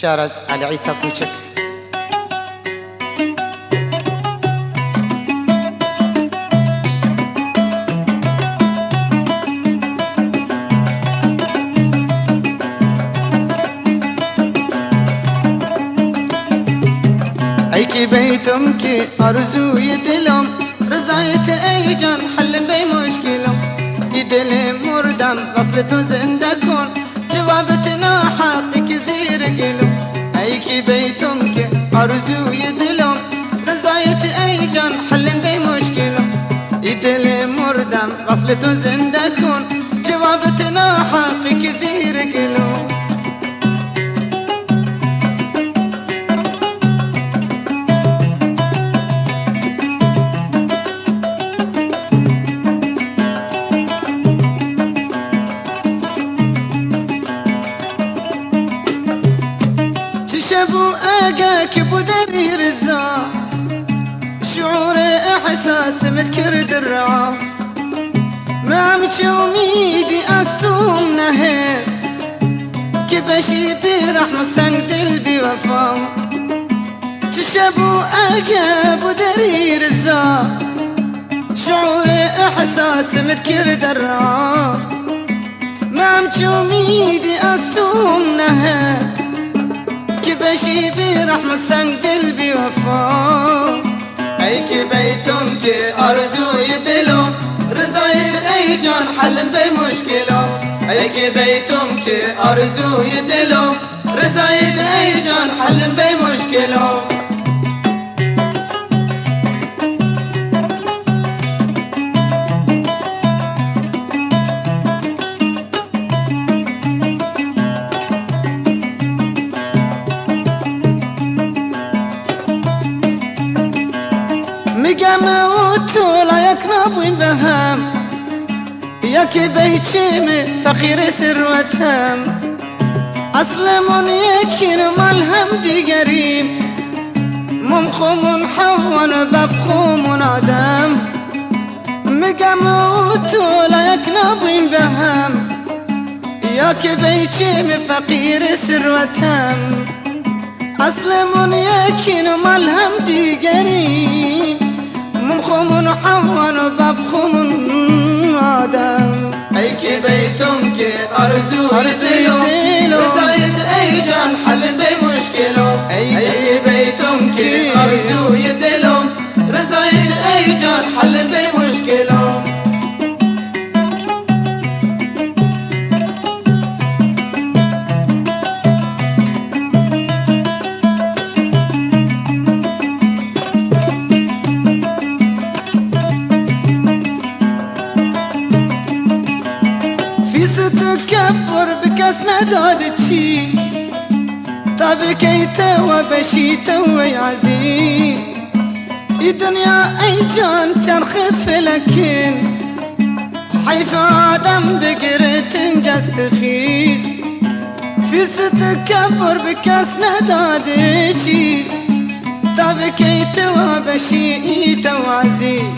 شعر از علی عیسی کوچک. ای که بیتم که آرزوی دلم، رضایت ای جان حل به مشکلم. ای دل مردم وصل تو زنده کن، جوابت ناحق که زیر گلم. ای که بیتم که آرزوی دلم، رضایت ای جان حل به مشکلم. ای دل مردم وصل تو زنده کن، جوابت ناحق که زیر گلم. چه شب و اگه که بودری رضا، شعور احساس مت کرد را. من چه امیدی از تو نه که بشی بی رحم سنگ دل بی وفا. چه شب و اگه بودری رضا، شعور احساس مت کرد را. من چه امیدی از تو نه که بشی بی رحم سنگ دل بی وفا. ای که بیتم که آرزوی دلم، رضایت ای جان حل به مشکلم. ای که بیتم که آرزوی دلم، رضایت ای جان حل به مشکلم. می‌گم او تو لایق نبویم به هم، یا که بیچیم فقیر ثروتم. اصل من یکین مال هم دیگریم، من خومون حوان و باب خومون آدم. می‌گم او تو لایق نبویم به هم، یا که بیچیم فقیر ثروتم. اصل من یکین و مال هم دیگریم، من خومون حوان و باب خومون آدم. ای که بیتم که آرزوی دلم، رضایت ای جان حل به مشکلم. ای که بیتم که آرزوی دلم، رضایت ای جان حل به مشکلم. فیس تکبر به کس نداده چیز، تا بکیت و بشیت و عزیز. ای دنیا ای جان چرخ فلکین، حیف آدم بگرت جست خیز. فیس تکبر به کس نداده چیز، تا بکیت و بشیت و عزیز.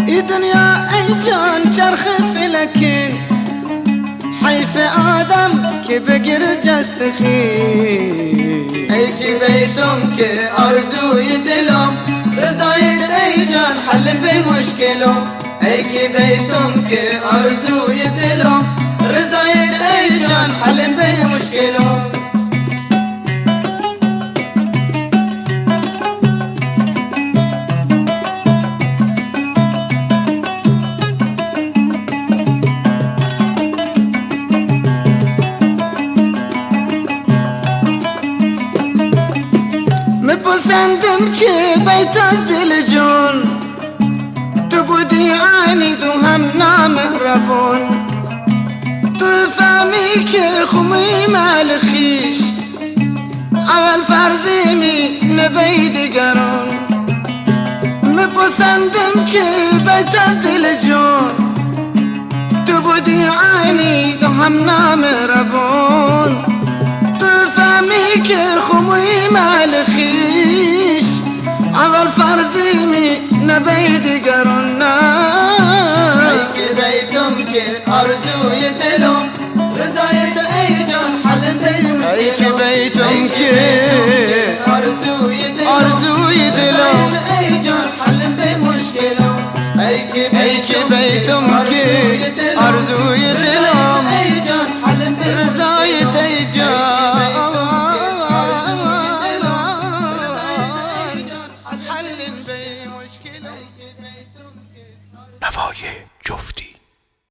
ای دنیا ای جان چرخ فلکین، حیف آدم که بگر جست خیز. ای که بیتم که آرزوی دلم، رضایت ای جان حل به مشکلم. ای که بیتم که آرزوی دلم، رضایت ای جان حل به مشکلم. می‌پسندم که بیت از دل جان، تو بودی عنید و هم نامهربان. تو فهمی که خو می مال خیش، اول فرضی می نبی دیگران. می‌پسندم که بیت از دل جان، تو بودی عنید و هم نامهربان. تو فهمی که خو می مال خیش، اول فرضی می نبی دیگران نه. ای که بیتم که آرزوی دلم، رضایت ای جان حل به مشکلم. ای که بیتم آرزوی دلوں، آرزوی دلوں، اے جان حل بہ مشکلوں، اے کہ، اے کہ بہ تو